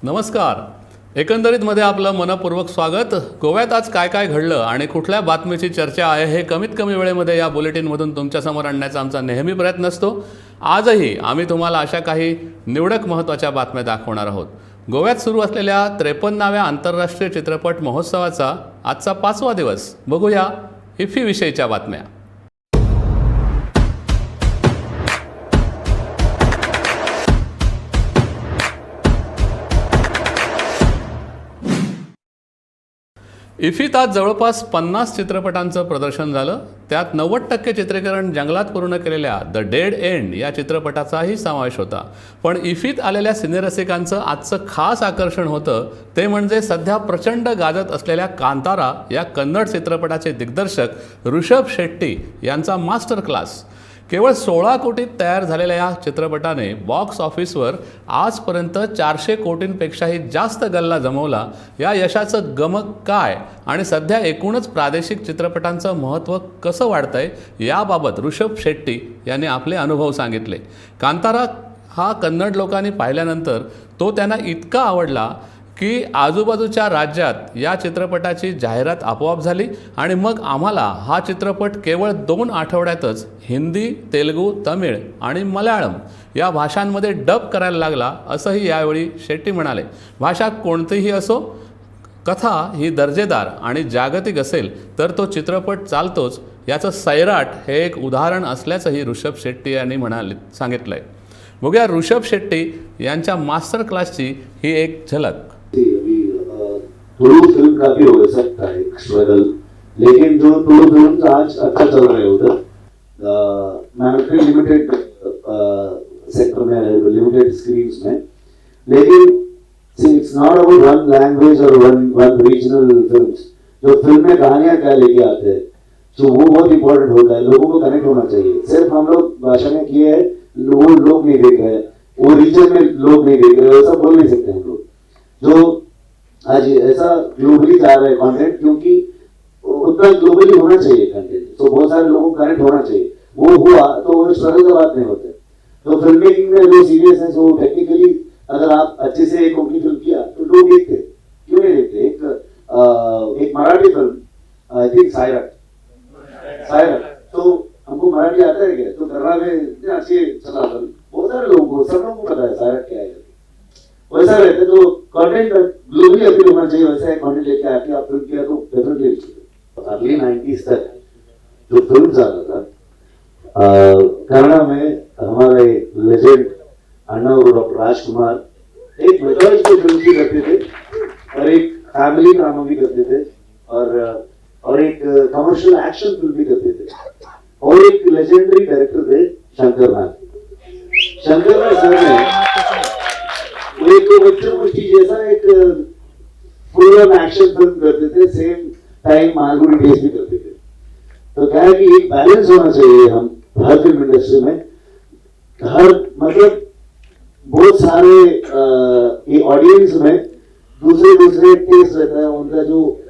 नमस्कार. एकंदरीतमध्ये आपलं मनपूर्वक स्वागत. गोव्यात आज काय काय घडलं आणि कुठल्या बातमीची चर्चा आहे हे कमीत कमी वेळेमध्ये या बुलेटिनमधून तुमच्यासमोर आणण्याचा आमचा नेहमी प्रयत्न असतो. आजही आम्ही तुम्हाला अशा काही निवडक महत्त्वाच्या बातम्या दाखवणार आहोत. गोव्यात सुरू असलेल्या 53व्या आंतरराष्ट्रीय चित्रपट महोत्सवाचा आजचा पाचवा दिवस. बघूया इफ्फीविषयीच्या बातम्या. इफीत आज जवळपास 50 चित्रपटांचं प्रदर्शन झालं. त्यात 90% चित्रीकरण जंगलात पूर्ण केलेल्या the dead end या चित्रपटाचाही समावेश होता. पण इफीत आलेल्या सिनेरसिकांचं आजचं खास आकर्षण होतं ते म्हणजे सध्या प्रचंड गाजत असलेल्या कांतारा या कन्नड चित्रपटाचे दिग्दर्शक ऋषभ शेट्टी यांचा मास्टर क्लास. केवळ 16 कोटीत तयार झालेल्या या चित्रपटाने बॉक्स ऑफिसवर आजपर्यंत 400 कोटींपेक्षाही जास्त गल्ला जमवला. या यशाचं गमक काय आणि सध्या एकूणच प्रादेशिक चित्रपटांचं महत्त्व कसं वाढतंय याबाबत ऋषभ शेट्टी यांनी आपले अनुभव सांगितले. कांतारा हा कन्नड लोकांनी पाहिल्यानंतर तो त्यांना इतका आवडला की आजूबाजूच्या राज्यात या चित्रपटाची जाहिरात आपोआप झाली आणि मग आम्हाला हा चित्रपट केवळ 2 आठवड्यातच हिंदी, तेलुगू, तमिळ आणि मल्याळम या भाषांमध्ये डब करायला लागला, असंही यावेळी शेट्टी म्हणाले. भाषा कोणतीही असो, कथा ही दर्जेदार आणि जागतिक असेल तर तो चित्रपट चालतोच, याचं सैराट हे एक उदाहरण असल्याचंही ऋषभ शेट्टी यांनी सांगितलंय. बघूया ऋषभ शेट्टी यांच्या मास्टर क्लासची ही एक झलक. अभी तुलु फिल्म का भी हो सकता है एक स्ट्रगल, लेकिन जो तुलु फिल्म आज अच्छा चल रहा है उधर मैन्युफैक्चरिंग लिमिटेड सेक्टर में, लिमिटेड स्क्रीन में. लेकिन it's not about one language Aur one one regional films. जो फिल्म में कहानियां क्या लेके आते हैं, तो वो बहुत इंपॉर्टेंट होता है. लोगों को कनेक्ट होना चाहिए. सिर्फ हम लोग भाषा में किए हैं, वो लोग नहीं देख रहे हैं, वो रीजन में लोग नहीं देख रहे, वैसा बोल नहीं सकते हम लोग. जो आज ऐसा ग्लोबली जा रहा है कंटेंट, क्योंकि उतना ग्लोबली होना चाहिए कंटेंट, तो बहुत सारे लोगों को कनेक्ट होना चाहिए. वो हुआ तो वो स्ट्रगल का बात नहीं होते. तो फिल्म मेकिंग में जो सीरियस है, वो टेक्निकली अगर आप अच्छे से एक कोंकणी फिल्म किया तो लोग देखते, क्यों नहीं देखते? एक Marathi film, I think Sairat, Sairat, तो हमको मराठी आता है क्या? तो कर्नाटक में इतने अच्छे चला फिल्म, बहुत सारे लोगों को, सब लोगों को पता है सायराट क्या है. वैसा रहते तो कंटेंट ग्लोबली अपील होना चाहिए. वैसा एक कंटेंट लेके आके आप फिल्म किया तो डेफिनेटली. अर्ली 90s तक जो फिल्म आता था कन्नड़ा में, हमारे लेजेंड अन्ना और डॉक्टर राजकुमार एक मिथोलॉजिकल फिल्म भी करते थे और एक फैमिली ड्रामा भी करते थे और एक कमर्शियल एक्शन फिल्म भी करते थे. और एक लेजेंडरी डायरेक्टर थे शंकर नाग. शंकर नाग सर ने वो एक वज्रमुष्टि जैसा एक फुल ऑन एक्शन फिल्म करते थे, सेम टाइम मालगुडी डेज भी करते थे. तो क्या है कि एक बैलेंस होना चाहिए हम हर फिल्म इंडस्ट्री में. हर मतलब बहुत सारे ये ऑडियंस में दूसरे दूसरे टेस्ट रहता है उनका. जो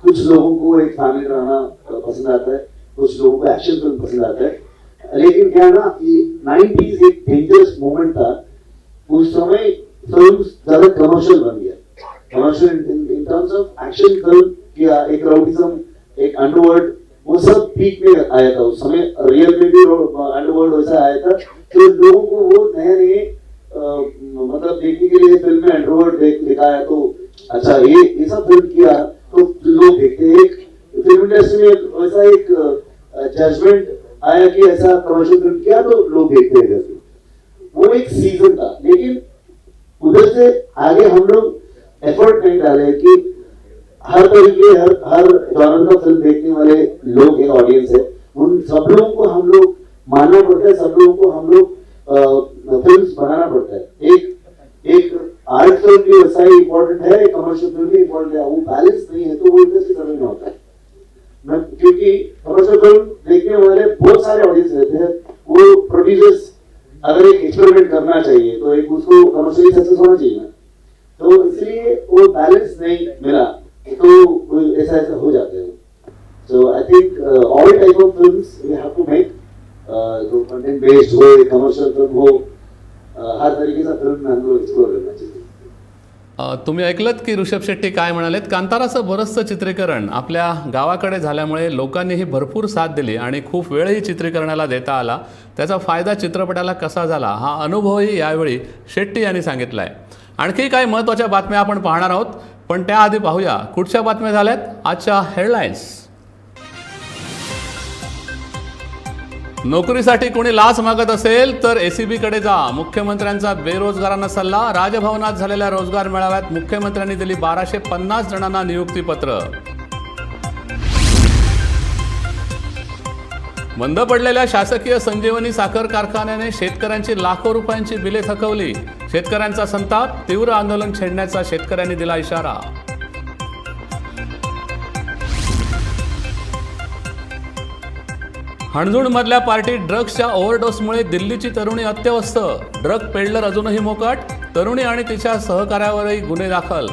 कुछ लोगों को एक फैमिली ड्रामा पसंद आता है, कुछ लोगों को एक्शन फिल्म पसंद आता है. लेकिन क्या ना, ये 90s एक डेंजरस मोमेंट था. उस समय फिल्म ज्यादा कमर्शियल बन गया, commercial in terms of action film किया, एक राउडिज्म, एक अंडरवर्ल्ड, वो सब पीक में आया था उस समय. रियल में भी अंडरवर्ल्ड वैसा आया था, तो लोगों को वो नए नए मतलब देखने के लिए फिल्म में अंडरवर्ल्ड दिखाया तो अच्छा, ये सब फिल्म किया तो लोग देखते हैं. एक फिल्म इंडस्ट्री में वैसा एक जजमेंट आया कि ऐसा कमर्शियल फिल्म किया तो लोग देखते हैं करके. वो एक सीजन था, लेकिन उधर से आगे हम लोग एफर्ट नहीं डाले कि हर तरीके हर हर जॉनर का फिल्म देखने वाले लोग हैं, ऑडियंस है. उन सब लोगों को हम लोग मानना पड़ता है, सब लोगों को हम लोग फिल्म बनाना पड़ता है. एक एक आर्ट फिल्म भी वैसा ही इम्पोर्टेंट है, एक कमर्शियल फिल्म भी इम्पोर्टेंट है. वो बैलेंस नहीं है तो वो इंडस्ट्री सर्वाइव नहीं होता है. मैं क्योंकि कमर्शियल फिल्म देखने वाले बहुत सारे ऑडियंस रहते हैं. वो प्रोड्यूसर्स अगर एक एक्सपेरिमेंट करना चाहिए तो एक उसको कमर्शियली सक्सेस होना चाहिए ना. तो इसलिए वो बैलेंस नहीं मिला तो वो ऐसा ऐसा हो जाते हैं. So I think all type of films we have to make, जो कंटेंट बेस्ड हो, कमर्शियल फिल्म हो, हर तरीके का फिल्म हम लोग एक्सप्लोर करना चाहिए. तुम्ही ऐकलत की ऋषभ शेट्टी काय म्हणालेत. कांताराचं बरंचसं चित्रीकरण आपल्या गावाकडे झाल्यामुळे लोकांनीही भरपूर साथ दिली आणि खूप वेळही चित्रीकरणाला देता आला. त्याचा फायदा चित्रपटाला कसा झाला हा अनुभवही यावेळी शेट्टी यांनी सांगितला आहे. आणखी काही महत्त्वाच्या बातम्या आपण पाहणार आहोत, पण त्याआधी पाहूया कुठच्या बातम्या झाल्यात आजच्या हेडलाईन्स. नोकरीसाठी कोणी लाच मागत असेल तर एसीबीकडे जा, मुख्यमंत्र्यांचा बेरोजगारांना सल्ला. राजभवनात झालेल्या रोजगार मेळाव्यात मुख्यमंत्र्यांनी दिली 1250 जणांना नियुक्तीपत्र. बंद पडलेल्या शासकीय संजीवनी साखर कारखान्याने शेतकऱ्यांची लाखो रुपयांची बिले थकवली. शेतकऱ्यांचा संताप, तीव्र आंदोलन छेडण्याचा शेतकऱ्यांनी दिला इशारा. हणजूणमधल्या पार्टीत ड्रग्सच्या ओव्हरडोसमुळे दिल्लीची तरुणी अत्यवस्थ. ड्रग पेडलर अजूनही मोकाट, तरुणी आणि तिच्या सहकार्यावरही गुन्हे दाखल.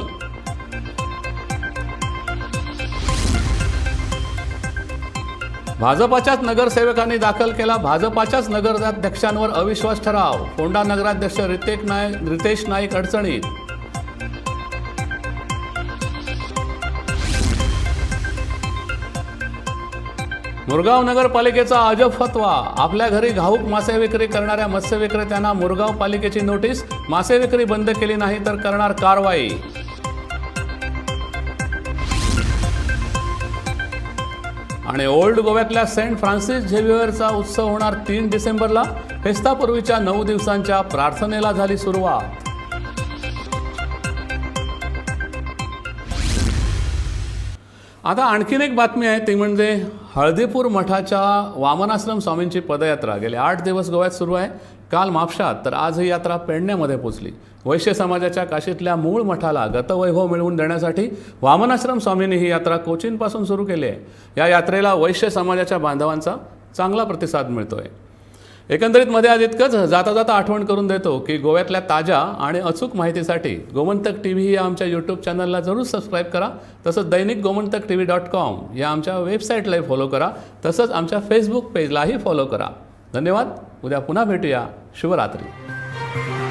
भाजपाच्याच नगरसेवकांनी दाखल केला भाजपाच्याच नगराध्यक्षांवर अविश्वास ठराव. फोंडा नगराध्यक्ष रितेश नाईक अडचणीत. मुरगाव नगरपालिकेचा अजब फतवा. आपल्या घरी घाऊक मासे विक्री करणाऱ्या मत्स्य विक्रेत्यांना मुरगाव पालिकेची नोटीस. मासे विक्री बंद केली नाही तर करणार कारवाई. आणि ओल्ड गोव्यातल्या सेंट फ्रान्सिस झेव्हियरचा उत्सव होणार 3 डिसेंबरला. फेस्तापूर्वीच्या 9 दिवसांच्या प्रार्थनेला झाली सुरुवात. आता आणखीन एक बातमी आहे, ती म्हणजे हळदीपूर मठाच्या वामनाश्रम स्वामींची पदयात्रा गेले 8 दिवस गोव्यात सुरू आहे. काल म्हापशात तर आज ही यात्रा पेडण्यामध्ये पोचली. वैश्य समाजाच्या काशीतल्या मूळ मठाला गतवैभव मिळवून देण्यासाठी वामनाश्रम स्वामींनी ही यात्रा कोचीनपासून सुरू केली आहे. या यात्रेला वैश्य समाजाच्या बांधवांचा चांगला प्रतिसाद मिळतोय. एकंदरीत मध्ये आज इतकंच. जाता जाता आठवण करून देतो की गोव्यातल्या ताज्या आणि अचूक माहितीसाठी गोमंतक टी व्ही या आमच्या यूट्यूब चॅनलला जरूर सबस्क्राईब करा. तसंच दैनिक गोमंतक टी व्ही .com या आमच्या वेबसाईटलाही फॉलो करा. तसंच आमच्या फेसबुक पेजलाही फॉलो करा. धन्यवाद. उद्या पुन्हा भेटूया. शुभरात्री.